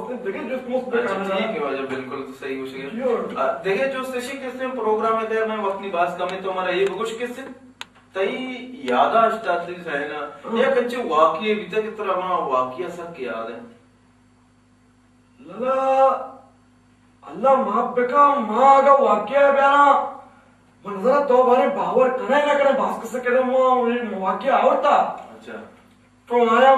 دگہ جست مست اچھا، بکناں۔ ٹھیک ہے واجہ، بالکل تو صحیح گوشگ ئے۔ جی، اور آ، دگہ جست ایشی کہ استیں پروگرام ءِ تہا مئے وقت نی باز کم ایں، تو مارا اے بگوش کہ استیں تئی یاداشت ءَ، تئی ذہن ءَ ہاں۔ یک انچیں واقعے بیتگ کہ ترا ہما واقعہ سک یاد ایں؟ لالا، اللہ معاف بکن، ما اگاں واقعہ بیاراں، من نزاناں تو باریں باور کنئے نہ کنئے، باز کسہ کرے ما اے واقعہ آورتا۔ اچھا۔ تو آیا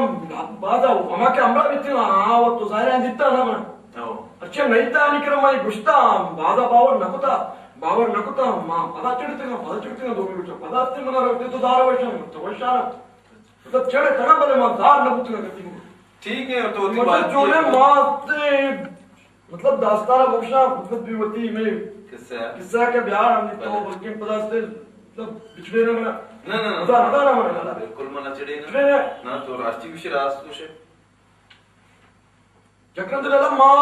باز ہما کہ ہمراہ بیتیں، ہاں، وہ تو ظاہر ہے دیتا نہ من۔ ہو۔ اچھا، نہیں تا نہیں کرا، ما گشتا، باز باور نہ کتا، باور نہ کتا، ما پدا چڑتے نا، پدا چڑتے نا، دو منٹ پدا تے منا رکھتے تو دار وشان، تو وشان۔ مطلب، چڑے تنا بلے ما دار نہ بوتنا کتی۔ ٹھیک ہے، تو وتی مطلب، بات جو ہے، ما تے مطلب، داستان ءَ بگوشاں، مطلب، بی وتی میں قصہ۔ قصہ کہ بیار ہم تو بلے۔ بلکہ پدا سے، مطلب، بچڑے نہ منا۔ نہ، نہ، نہ۔ خدا، خدا نہ منا۔ بالکل منا چڑے نہ۔ چڑے نہ۔ نہ، تو راستی گوشے، راست گوشے۔ یکرند لالا ما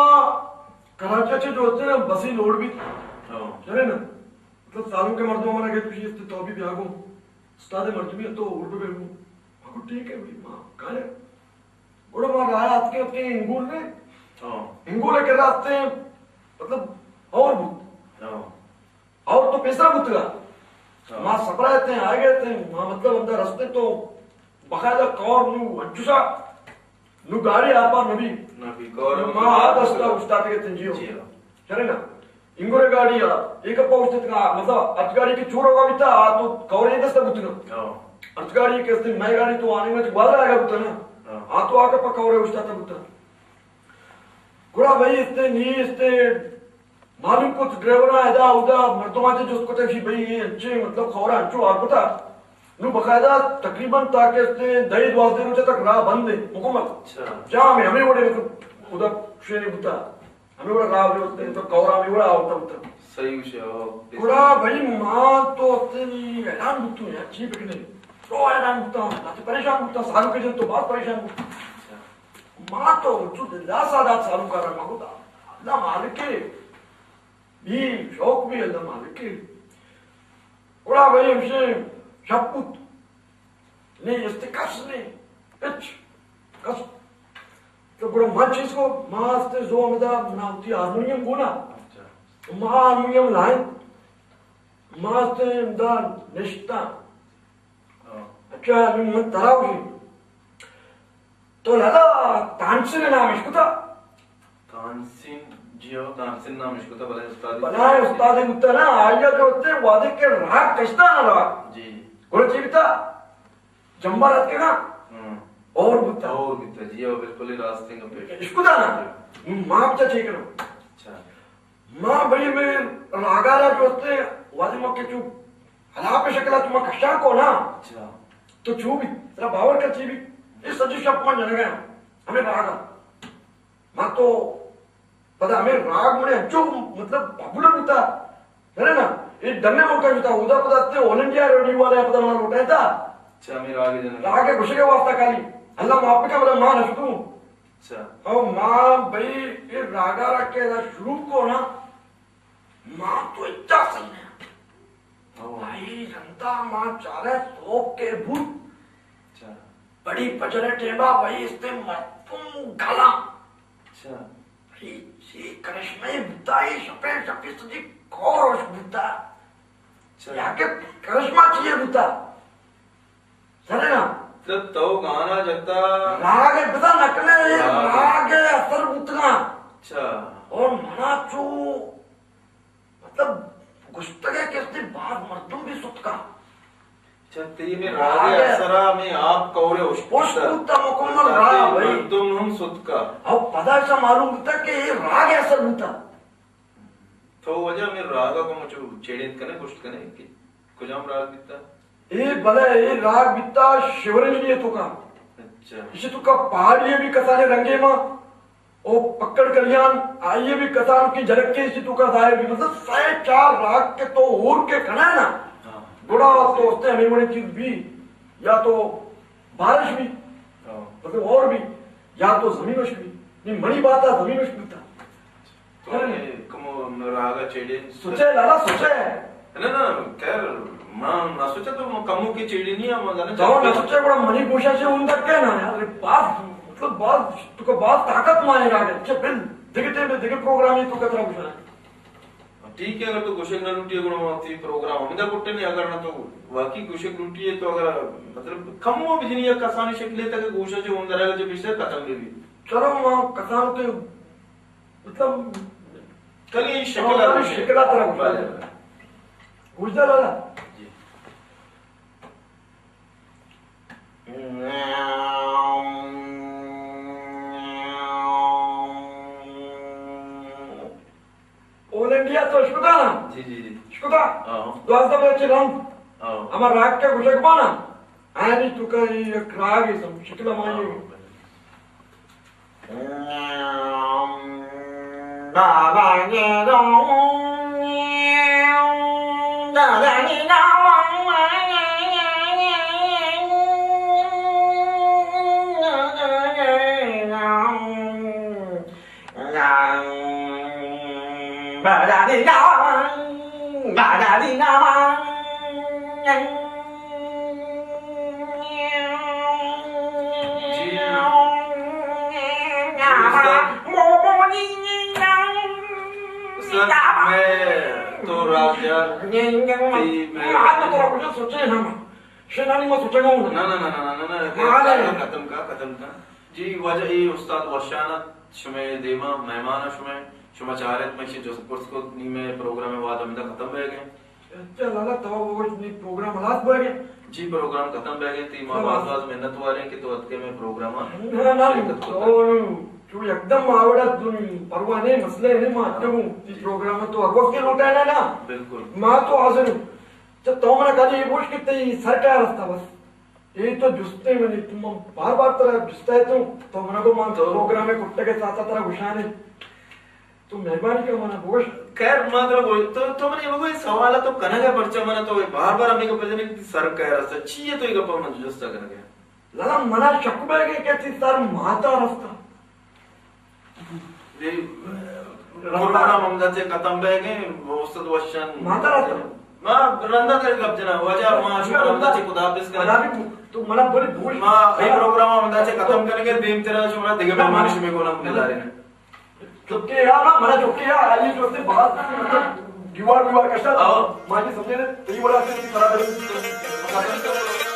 کراچی چہ جو ہوتے نا، بسی لوڈ بیت۔ ہاں۔ چلے نا؟ مطلب، سالونکے مردم منا کہ تو شیفت تو بھی بیا گو۔ استاد مردمی تو اردو بے گو۔ ما گو ٹھیک ہے بھائی، ما کالے۔ گڑا ما راہ اتکیں، اتکیں انگول نے۔ ہاں۔ انگول کے راستے، مطلب، اور بوت۔ ہاں۔ اور تو پیسرا بوتگا۔ ہاں۔ ما سپرا اتیں، آ گئے اتیں، ما مطلب اندر رستے تو باقاعدہ کور نو انچوشا، نو گاڑی آپار نبی۔ نبی، کور ما آ دستا استاد کے تنجیو۔ جی ہاں۔ چلے نا؟ انگورے گاڑی آ، ایک پا اوشتتگا، مطلب، ارت گاڑی کہ چور ہوگا بیتا، آ تو کورے دستا بوتگا۔ ہاں۔ ارت گاڑی کہ استے، مئے گاڑی تو آنے میں تو بازار آگا بوتا نا۔ ہاں۔ آ تو آگا پا کورے اوشتاتا بوتا۔ گڑا بھائی استے، نی استے، معلوم کت ڈرائیوراں ادا اودا مردماں چہ جست کت، گشی بھائی اے انچیں مطلب خورا انچو آر کتا۔ نو باقاعدہ تقریباً تا کہ استے دہ دوازدہ روچ تک راہ بند ہے مکمل۔ اچھا۔ جام ہے، ہمیں وڑے مطلب ادا شے بوتا۔ ہمیں وڑا راہ بھی ہوتے تو کورا ہمیں وڑا آوتا ہوتا۔ صحیح گوشے ہو۔ گڑا بھائی ما تو استے نی حیران بوتوں یار، چی بکنے؟ تو حیران بوتا، تو پریشان بوتا، سالونکے جن تو بہت پریشان بوتا۔ اچھا۔ ما تو چو دلاسا دات سالونکارا، ما گوتا، اللہ مالک ہے۔ بی شوق بی اللہ مالک ہے۔ گڑا بھائی ہمشے شپ بوت۔ نہیں استے کس نہیں۔ اچ۔ کس۔ تو گڑا ما چیز کو، ما استے زو ہمدا منا ہوتی ہارمونیم گونا۔ اچھا۔ ما ہارمونیم لائیں۔ ما استے ہمدا نشتا۔ ہاں۔ اچھا، نوں من ترا گوشیں۔ تو لالا تانسن ء نام اشکتا؟ تانسن، جی ہو، تانسن نام اشکتا، بلائیں استاد۔ بلائیں استاد بوتا نا، آئی ء جو ہوتے وعدے کے راگ کشتا نا راگ۔ جی۔ گڑا چی بیتا؟ جمبر اتکے نا؟ ہاں۔ اور بوتا۔ اور بوتا، جی ہو، بالکل ہی راستیں گپے۔ اشکتا نا؟ جی۔ ما بچا چی کرو؟ اچھا۔ ما بھئی میں راگا را جو ہوتے وعدے ما کے چو ہلاپ شکلا تو ما کشاں کو نا۔ اچھا۔ تو چو بھی، ترا باور کر چی بھی، یہ سجی شپ من جنگا ہمیں راگا۔ ما تو پدا ہمیں راگ منے انچو مطلب پاپولر بوتا۔ ہے نا؟ یہ ڈنے موقع بوتا، اودا پدا تے آل انڈیا ریڈیو والے پدا منا لوٹائے تا۔ اچھا، ہمیں راگ جنگا۔ راگ گوشے کے واسطہ کالی۔ اللہ معاف بکا، بلا ما نشتوں۔ اچھا۔ او ما بھئی، یہ راگا را کے دا شروع کو نا۔ ما تو اچا سہی نہ۔ ہو۔ بھائی رندا ما چارے توک کے بوت۔ اچھا۔ بڑی پجرے ٹیما بھائی استے مردم گلا۔ اچھا۔ بھائی چی کرشمے بوتا، یہ شپے شپے سجی کور ہوش بوتا۔ اچھا۔ یا کہ کرشمہ چیئے بوتا۔ سرے نا۔ تو، تو گانا جتا۔ راگ بزا نکلے، راگ۔ راگ اثر بوتگا۔ اچھا۔ اور منا چو، مطلب، گشتگے کہ استے بعد مردم بھی ستکا۔ اچھا، تئی میں راگ راگ۔ اثرا میں آپ کورے اشکتا۔ اشکتا مکمل راگ بھائی۔ مردم ہم ستکا۔ اب پدا ایسا معلوم بوتا کہ یہ راگ اثر بوتا۔ تو واجہ ہمیں راگا کو مچو چیڑینت کنے، گوشت کنے کہ کجام راگ بیتا؟ اے بلے اے راگ بیتا شیورنجنی توکا۔ اچھا۔ اسی توکا پہاڑی بھی کسانے رنگے ما، او پکڑ کلیان، آئیے بھی کسان کی جھلک کے اسی توکا ظاہر بھی، مطلب سائے چار راگ کے تو اور کے کنا ہے نا۔ ہاں۔ گڑا تو استے ہمیں بڑی چیز بھی، یا تو بارش بھی، ہاں۔ مطلب اور بھی، یا تو زمین وش بھی۔ نہیں، منی بات ہے، زمین وش بیتا۔ تو ہمیں کمو راگا چیڑے۔ سوچے لالا، سوچے۔ نہ، نہ، خیر، ما نہ سوچا تو ما کمو کی چیڑی نہیں ہے، ما جانے تو نہ سوچے، بڑا منی گوشا سے ان تک کہنا ہے، ارے باپ۔ تو باز، تو کا باز طاقت مانے راگے۔ چہ بل، دگہ ٹیم، دگہ پروگرام تو کترا گوشاں۔ ٹھیک ہے، اگر تو گوشگ نہ لوٹی، گڑا ما تئی پروگرام ہمدا کٹنے، اگر نہ تو واقعی گوشگ لوٹی ہے، تو اگر، مطلب، کم و بجنی یا کسانی شکلے تک گوشا جو اندر آگا جو بیشتر ختم بھی بھی۔ چلو، ما کسان کے، مطلب، کلی شکل آ، شکل آ طرح گوشا۔ بلے۔ گوشدار لالا۔ جی۔ آل انڈیا تو شکتا نا؟ جی، جی، جی۔ شکتا؟ ہاں۔ دوازدہ بجے چہ رند۔ ہاں۔ ہما راگ کے گوشگ بانا۔ آنی تو کا یک راگ ہے سم، شکل ہمائی ہے۔ ہاں۔ جی۔ جی استاد۔ استاد، میں تو راج یار، تئی میں ہاتھ تو تھوڑا کچھ سوچے نا۔ شنانی ما سوچے نا۔ نہ، نہ، نہ، نہ، نہ، نہ، نہ، ہاں، نہ، نہ۔ ختم کا، ختم کا۔ جی، واجہ اے استاد وشان ات، شمئے دیما مہمان ات شمئے، شما چارت، من چہ جست پرس کت، نی مئے پروگرام واد ہمدا ختم بہ گئے۔ اچھا لالا، تو وہ نی پروگرام ہلاس بہ گئے؟ جی، پروگرام ختم بہ گئے، تئی ما ہاں۔ باز باز منت واریں کہ تو اتکے مئے پروگرام نہ، نہ، شرکت تو کتا۔ تو یکدم آوڑا تو پرواہ نہیں، مسئلہ نہیں، ما ہاں۔ اتکوں، تئی پروگرام تو ہر وقت لوٹائے نا، نا۔ بالکل۔ ما تو حاضر ہوں۔ اچھا، تو منا کدی یہ پوچھ کہ تئی سرکار رستہ بس۔ اے تو جستے منی، تو من بار بار ترا جستا ہے تو، تو منا کو مان تو پروگرام کٹے کے ساتھ ساتھ ترا گشانے۔ تو مہربانی کر منا بوش۔ خیر، ما ترا بوش، تو، تو منی بگو، یہ سوال تو کنگا پرچا منا تو بار بار ہمیں کو پرچا نہیں سر کہہ رہا سر، چی ہے تو یہ گپا من جستا کنگا؟ لالا، منا شک بہ گئے کہ تئی سر ماتا رستا۔ جی، پروگرام ہمدا چہ ختم بہ گئے، استاد وشان۔ ماتا رستا۔ ما رندا تر گپ جنا، واجہ ما شما رندا چہ خدا حافظ کریں۔ تو منا بڑی بھول۔ ما اے پروگرام ہمدا چہ ختم کریں گے، دیم ترا شما دگہ مہمان شمے گونا ملاریں۔ چکے یار نا، منا چکے یار، آئی جو سے بات، دیوار دیوار کشتا۔ ہاں۔ ما یہ سمجھے نا، تئی والا سے برابر۔